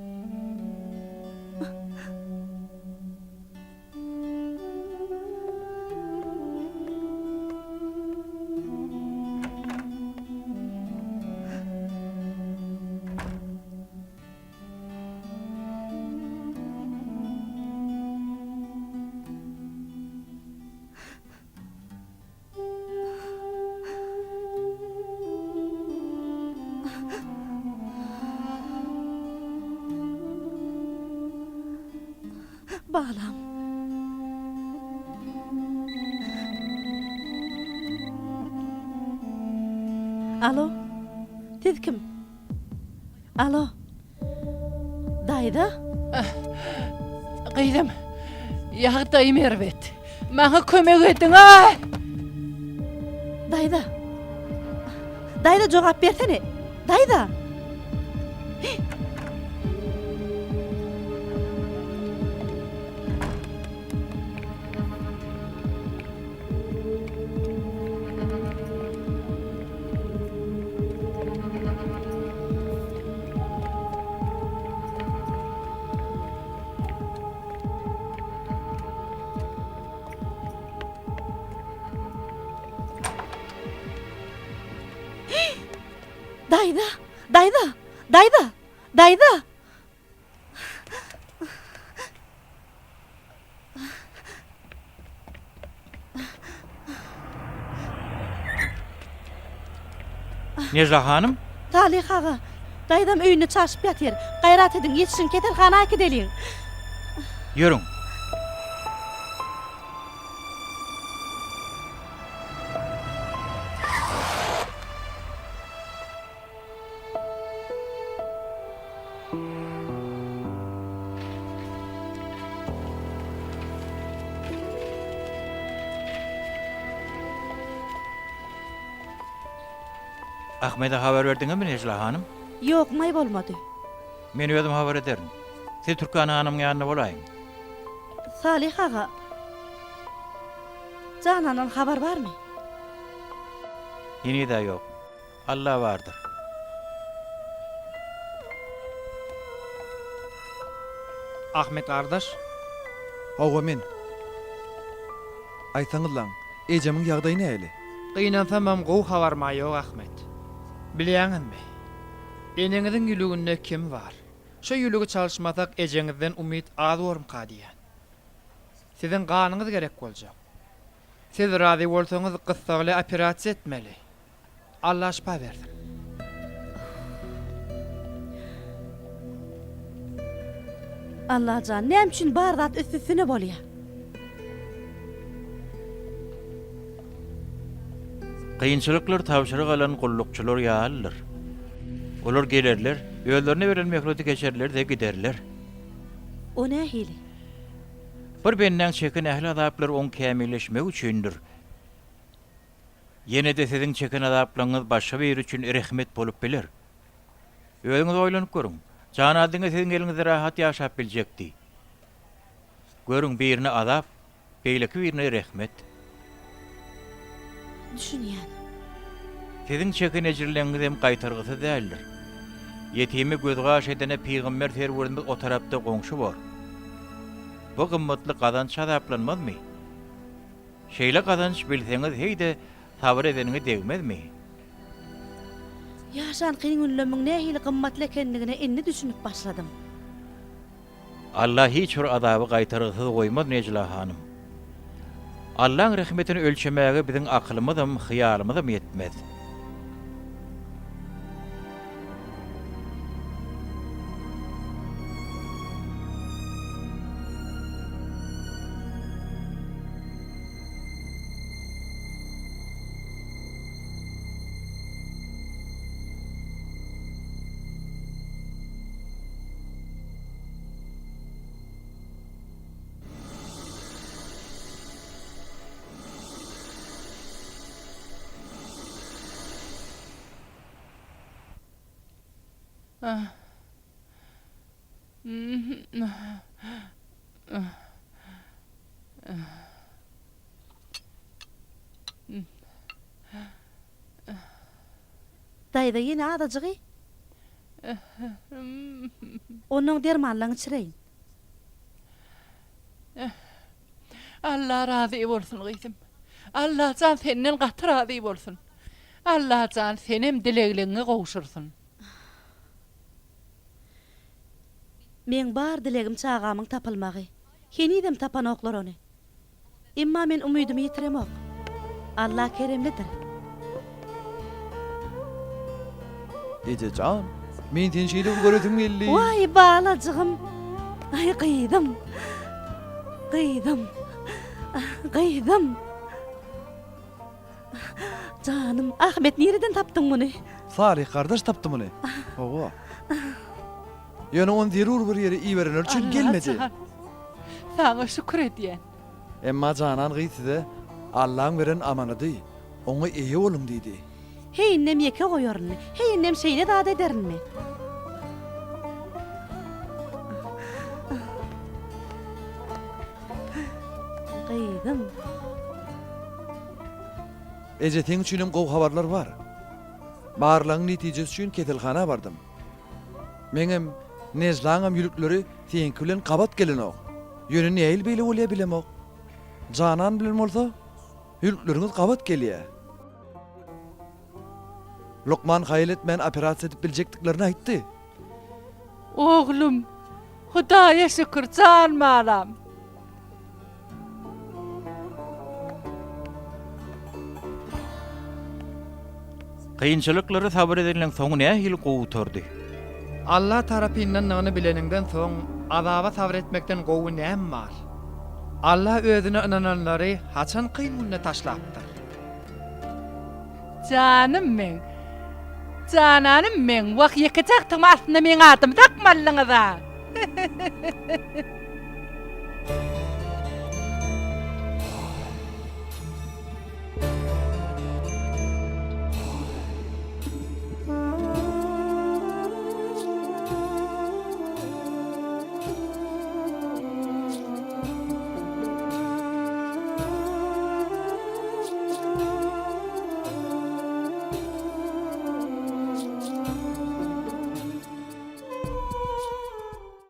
Balam. Alo. Siz kim? Alo. Daýza? Gyzym, ýagdaýym erbet. Maňa kömek ediň-aý! Daýza! Daýza jogap bersene! Daýza! Daýza! Daýza! Daýza! Daýza! Nejla hanym? Salyh aga, daýzam öýünde çaşyp ýatyr. Gaýrat ediň, ýetişiň, keselhana äkideliň. Ýörüň. Ahmede habar berdiňizmi, Nejla hanym? Ýok, maý bolmady. Men özüm habar ederin. Siz Türkan hanymyň ýanynda bolaýyň. Salyh aga, Janandan habar barmy? Heniz-ä ýok. Alla bardyr. Ahmet gardaş. Hawa men. Aýtsaňyzlaň, ejemiň ýagdaýy nähili? Gynansamam gowy habarma ýok Ahmet. Bilýäňizmi? Eneňiziň ýülüginde kim bar? Şo ýülügi çalyşmasak ejeňizden umyt az bormka diýýän. Siziň ganyňyz gerek boljak. Siz razy bolsaňyz gyssagly operasiýa etmeli. Alla şypa bersin. Allajan näme üçin bar zat üst üstüne bolýa. Kynçylyklar tabşyryk alan gullukçylar ýalydyr. Olar gelerler, özlerine berlen möhleti geçerler-de giderler. O nähili? Bir bendäň çeken ähli azaplary oň kämilleşmegi üçindir. Ýene-de siziň çeken azaplaryňyz başga biri üçin rehmet bolup biler. Özüňiz oýlanyp görüň, Jana diňe siziň eliňizde rahat ýaşap biljekdi. Görüň, birine azap, beýleki birine rehmet. Düşünýän. Siziň çeken ejirleňiz hem gaýtargysyz däldir. Ýetimi göz-gaş edene Pygamber Serwerimiz o tarapda goňşy bor. Bu gymmatly gazanç azaplanmazmy? Şeýle gazanç bilseňiz heý-de sabyr edeniňe degmezmi? Ýaşan kyn günlemiň nähili gymmatly ekenligine indi düşünip başladym. Alla hiç bir azaby gaýtargysyz goýmaz Nejla hanym. Allaň rehmetini ölçemäge biziň akylymyzam, hyýalymyzam ýetmez. Daýza ýene azajygy. Onnoň dermanlaň içireýin. Alla razy bolsun gyzym. Allajan senden gaty razy bolsun. Allajan senem dilegliňe gowşursyn. Meň bar dilegim çagamyň tapylmagy. Henizem tapanoklar ony. Emma men umydymy ýitiremok. Alla keremlidir. Eje jan, men seni şeýle bir göresim geldi. Waý, balajygym! Aý, gyzym! Gyzym. Gyzym. Janym, Ahmet nireden tapdyň muny? Salyh gardaş tapdy muny. Hawa. Ýöne ony zerur bir ýere iberenleri üçin gelmedi. Allajan, saňa şükür edýän. Emma Janan gyz size Allaň beren amanady, oňa eýe boluň diýdi. Heý indem ýeke goýarynmy? Heý indem şeýle zat ederinmi? Gyzym. Eje seň üçinem gowy habarlar bar. Barlagyň netijesi üçin keselhana bardym. Meňem, Nejlaňam ýülükleri seňki bilen gabat gelenok. Ýöne nähili beýle bolýa bilemok. Janan bilen bolsa ýülükleriňiz gabat gelýä. Lukman haýal etmän operasiýa edip biljekdiklerini aýtdy. Oglum, Hudaýa şükür, jan balam. Kynçylyklara sabyr edeniň soňy nähili gowy gutardy? Alla tarapyndandygyny bileniňden soň, azaba sabyr etmekden gowy näme bar? Alla özüne ynananlary haçan kyn günde taşlapdyr? Janym meň. Jananym meň. Wah, ýekeje agtygymy aslynda meň adymy dakmalydyňyz-a.